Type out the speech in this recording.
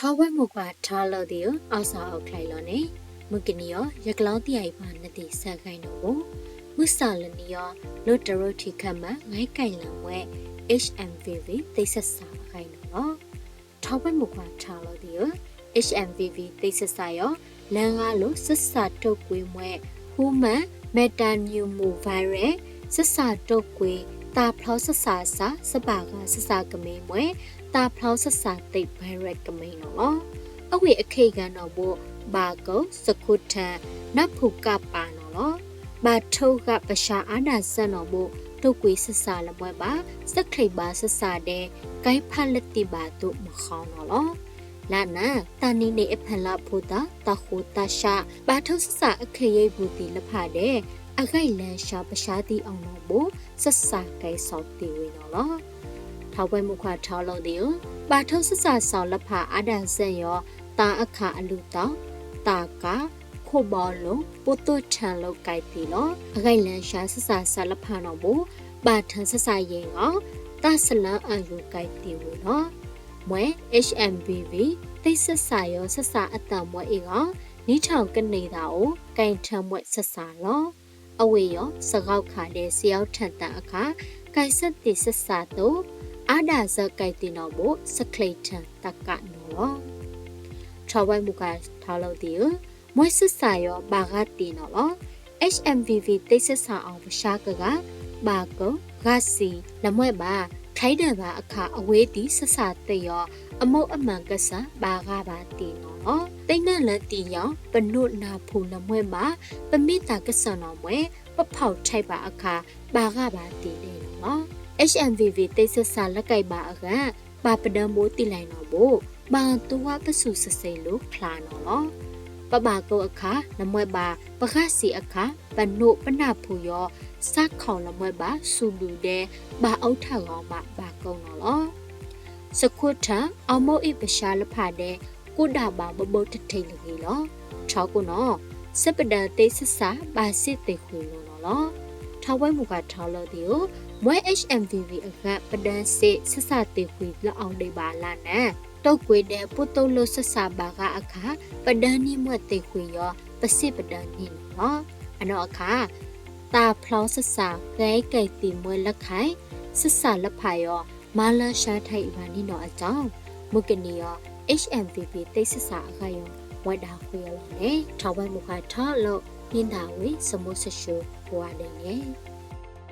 ထီၣ်ဝဲမိၢ်ပှၢ်ထီလီၤသ့ၣ်ဧၢ, အီၣ်စီၣ်အီၣ်ချါအံၤလီၤန့ၣ်, မုၢ်ကနံၤအံၤ ယကလီသံအံၤပှၤနသ့ၣ်စဲဂၤနီၣ်ဘိ, မုၢ်ဆၣ်လၢနံၤအံၤ လၢတရူးထံးခၢၣ်မး ဂဲၤကဲၣ်လၢမွဲ H M V V သ့ၣ်စ့ၣ်စးအဂၤနီၣ်လီၤ. ထီၣ်ဝဲမိၢ်ပှၢ်ထီလီၤသ့ၣ်ဧၢ, H M V V သ့ၣ်စ့ၣ်စးအံၤ လဲၤဂၤလိာ်စ့ၣ်စးတိာ်ကွံာ်မွဲ human metapneumovirus စ့ၣ်စးတိာ်ကွံာ် သးဖျီစ့ၣ်စးအစး စဘၣ်ဂၤစ့ၣ်စးကမ့ၢ်မွဲ သးဖျီစ့ၣ်စးသ့ၣ် virus ကမ့ၢ်နီၣ်လီၤ. အဝဲအခဲအံၤဂၤနီၣ်ဘိ ဘၣ်ကိၣ် စခိထၢၣ် နၢ်ဖူးကးပၤနီၣ်လီၤ. ဘၣ်ထိးဂာ်ပၡါအါဒၣ်စၢၤနီၣ်ဘိ တိာ်ကွံာ်စ့ၣ်စးလၢမွဲဘၣ် စချံးဘၣ်စ့ၣ်စးဒဲး ကဲဖးလၢတံၢ်ဘၣ်သိးမဃီနီၣ်လီၤ. လၢနၤ သးနံၤန့ၣ်အဖၢၣ်လၢအဖိသၣ် သးဃိသးဆး ဘၣ်ထိးစ့ၣ်စးအခဲအံၤပူၤသ့ၣ်လၢဖးဒဲး အဂဲၤလၢဆှါပၡါသံအီၤနီၣ်ဘိ စ့ၣ်စးကဲစီၣ်သ့ဝဲနီၣ်လီၤ. ထီၣ်ဝဲမိၢ်ပှၢ်ထီလီၤသ့ၣ်ဧၢ, ဘၣ်ထိးစ့ၣ်စးစီၣ်လၢဖးအါဒၣ်စၢၤအံၤ သးအခးအလုၢ်သီ, သးကး, ခိၣ်ဘီလိၤ, ပိၢ်သိၣ်ထၢၣ်လိာ်ကဲသ့ၣ်လီၤ. အဂဲၤလၢဆှါစ့ၣ်စးစးလၢဖးနီၣ်ဘိ ဘၣ်ထိးစ့ၣ်စးယဲၢ်ဂီၢ် သးစလၢအယိာ်ကဲသ့ဝဲလီၤ. မွဲ H M V V သ့ၣ်စ့ၣ်စးအံၤ စ့ၣ်စးအသၢၣ်မွဲအံၤဂီၢ် နံၤထီၣ်ကန့ၢ်သးအိၣ် ကဲထၢၣ်မွဲစ့ၣ်စးလီၤ. အဝဲအံၤ စဂီၢ်ခးဒဲး စံၣ်အီထၢၣ်သၢအခါ ကဲစ့ၣ်သ့ၣ်စ့ၣ်စးသိး အါဒၣ်စၢၤကဲသ့ၣ်နီၣ်ဘိ စချံးထၢၣ်သးကးနီၣ်လီၤ. ထီၣ်ဝဲမိၢ်ပှၢ်ထီလီၤသ့ၣ်ဧၢ, မွဲစ့ၣ်စးအံၤ ဘၣ်ဂာ်သ့ၣ်နီၣ်လီၤ. H M V V သ့ၣ်စ့ၣ်စးအီၤပၡါကဂၤ ဘၣ်ကိၣ် ဂာ်စံၣ် လၢမွဲဘၣ် ချဲဒၢၣ်ဘၣ်အခါ အဝဲသ့ၣ်စ့ၣ်စးသ့ၣ်အံၤ အမိၢ်အမၢ်ကစၢ် ဘၣ်ဂာ်ဘၣ်သ့ၣ်နီၣ်လီၤ. သ့ၣ်နီၣ်လၢသ့ၣ်အံၤ ပနိးနၢ်ဖူးလၢမွဲဘၣ် ပမ့ၢ်သးကစၢ်နီၣ်မွဲ ပဖီၣ်ထဲးဘၣ်အခါ ဘၣ်ဂာ်ဘၣ်သ့ၣ်ဒဲးနီၣ်လီၤ. H M V V သ့ၣ်စ့ၣ်စးလၢကဲဘၣ်အဂၤ ဘၣ်ပဒၢမိၢ်သံလၢ်နီၣ်ဘိ ဘၣ်သူဝဲပစူၣ်စ့ၣ်စ့ၣ်လိာ်ချါနီၣ်လီၤ. ပဘၣ်ကိၣ်အခါ လၢမွဲဘၣ် ပဂာ်စံၣ်အခါ ပနိးပနၢ်ဖူးအံၤ စးခီၣ်လၢမွဲဘၣ် စူၣ်ဒုၣ်ဒဲး ဘၣ်အီၣ်ထၢၣ်ဂီၤမး ဘၣ်ကိၣ်နီၣ်လီၤ. စခိထၢၣ် အီၣ်မိၣ်အ့ၣ်ပၡါလၢဖးဒဲး ကိးဒၣ်ဘၣ်ဘိဘိတထံးလၢဂ့ၤလီၤ. ထီကိၣ်နီၣ် စ့ပဒၢသ့ၣ်စ့ၣ်စး ဘၣ်စ့ၣ်သ့ၣ်ဃံးလိာ်နီၣ်လီၤ. ထီၣ်ဝဲမိၢ်ပှၢ်ထီလီၤသ့ၣ်ဧၢ, မွဲ H M V V အဂၤ ပဒၢစ့ၣ်စ့ၣ်စးသ့ၣ်ဃံးလၢအီၤဒံးဘၣ်လၢနၤ တိာ်ကွံာ်ဒဲးပိၢ်သိၣ်လိာ်စ့ၣ်စးဘၣ်ဂာ်အခါ ပဒၢနံၣ်မွဲသ့ၣ်ဃံးအံၤ ပစ့ၣ်ပဒၢနံၣ်နီၣ်လီၤ. အနီၢ်အခါ သးဖျီစ့ၣ်စး ဂဲၤကဲသ့ၣ်မွဲလၢခဲအံၤ စ့ၣ်စးလၢဖးအံၤ မၤလၢဆါထဲအံၤဘၣ်နံၣ်နီၣ်အတီၢ် မုၢ်ကနံၤအံၤ H M V V သ့ၣ်စ့ၣ်စးအဂၤအံၤ ဝဲဒၣ်ဃံးအလီၢ်န့ၣ် ထီၣ်ဝဲမိၢ်ပှၢ်ထီလီၤ မ့ၢ်ဒၣ်ဝဲ စမိၣ်စၡိၤ ကိးဂၤဒဲးန့ၣ်